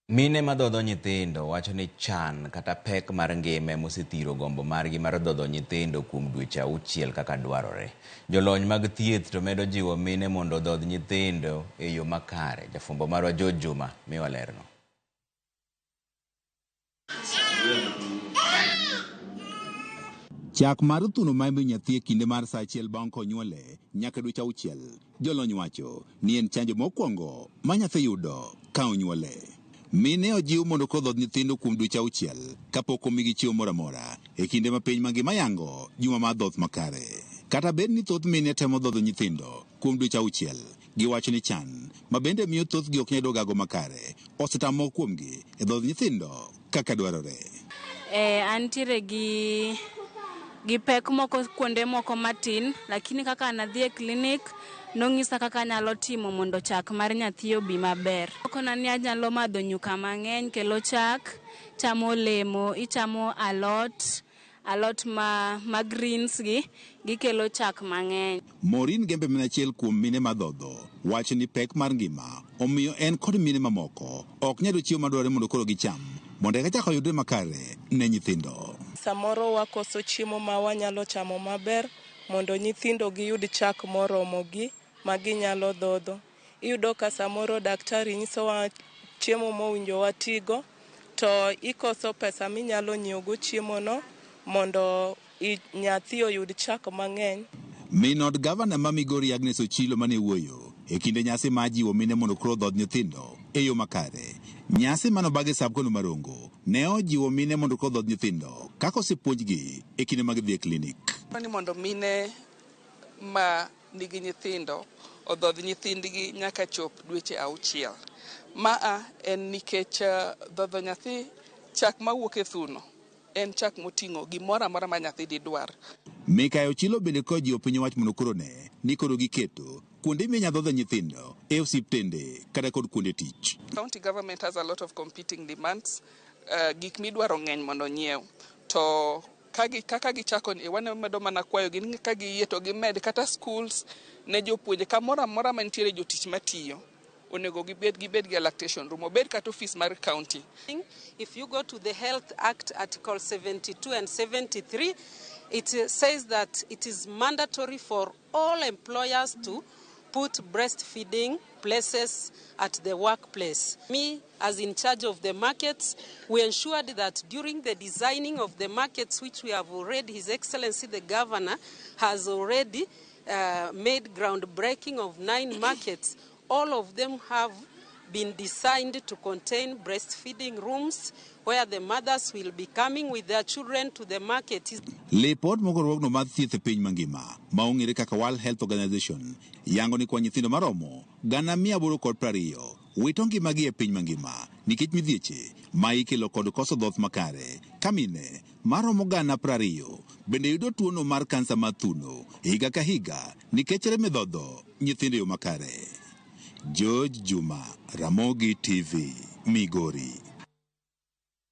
Mine madhodho nyithindo wacho ni chan kata pek mar ngima emosethiro gombo margi mar dhodho nyithindo kuom dweche auchiel kaka dwarore. Jolony mag thieth to medo jiwo mine mondo odhodh nyithindo e yo makare. Jafwambo marwa George Juma miwa lerno. Chak mar thuno ma imiyo nyathi e kinde mar saa achiel bang' konyuole nyaka dweche auchiel, jolony wacho ni en chanjo mokwongo ma nyathi yudo ka onyuole. Mine ojiw mondo kodhodh nyithindo kuom dweche auchiel kapok omigi chiemo moro amora e kinde ma piny mangima yango juma mar dhoth makare. Kata bed ni thoth mine temo dhodho nyithindo kuom dweche auchiel, giwacho ni chan ma bende miyo thothgi ok nyal yudo gago makare osetamo moko kuomgi e dhodho nyithindo kaka dwarore. Antiere gi pek moko kuonde moko matin, lakini kaka nadhi e klinik nong'isa kaka anyalo timo mondo chak mar nyathi obi maber. Okona ni anyalo madho nyuka mang'eny kelo chak, chamo olemo, ichamo alot, alot ma greens gi gikelo chak mang'eny. Maureen Gembe min achiel kuom mine madhodho wacho ni pek mar ngima omiyo en kod mine mamoko ok nyal yudo chiemo madwarore mondo koro gicham mondo eka chak oyudre makare ne nyithindo. Samoro wakoso chiemo ma wanyalo chamo maber mondo nyithindo giyud chak moromogi ma ginyalo dhodho. Iyudo ka samoro daktari nyisowa chiemo mowinjo watigo to ikoso pesa minyalo nyiewogo chiemono mondo nyathi oyud chak mang'eny. Min od gavana ma Migori Agnes Ochilo mane wuoyo e kinde nyasi mar jiwo mine mondo koro odhodh nyithindo e yo makare. Nyasi mane obag e sab kono Marongo ne ojiwo mine mondo koro odhodh nyithindo kaka osepuonjgi e kinde mag dhi e klinik. Ni mondo mine ma nigi nyithindo odhodh nyithindgi nyaka chop dweche auchiel. Maa en nikech dhodho nyathi chak mawuok e thuno en chak moting'o gimoro amora ma nyathi didwar. Mikayo Ochilo bende kojiwo piny owacho mondo koro ne ni koro giketo kuonde minya dhodho nyithindo e osiptende kata kod kuonde tich. County government has a lot of competing demands. Gik midwaro ng'eny mondo onyiew. To kaka gichako ni wamedo mana kwayo gi ni ka giyie to gimed kata schools ne jopuonje kamoro amora mantiere jotich matiyo onego gibed gi lactation room, obed kata office mar county. If you go to the Health Act, Article 72 and 73, it says that it is mandatory for all employers to put breastfeeding places at the workplace. Me, as in charge of the markets, we ensured that during the designing of the markets, which we have already, His Excellency the Governor has already made groundbreaking of 9 markets. All of them have been designed to contain breastfeeding rooms where the mothers will be coming with their children to the market. Lipot mogorruogno mar thieth e piny mangima ma ong'ere kaka World Health Organization yango ni kwa nyithindo maromo 820 wito ngimagi e piny mangima nikech midhieche ma ikelo kod koso dhoth makare ka mine maromo 20,000 bende yudo tuono mar kansa mar thuno higa ka higa nikech rem e dhodho nyithindo e yo makare. George Juma, Ramogi TV, Migori.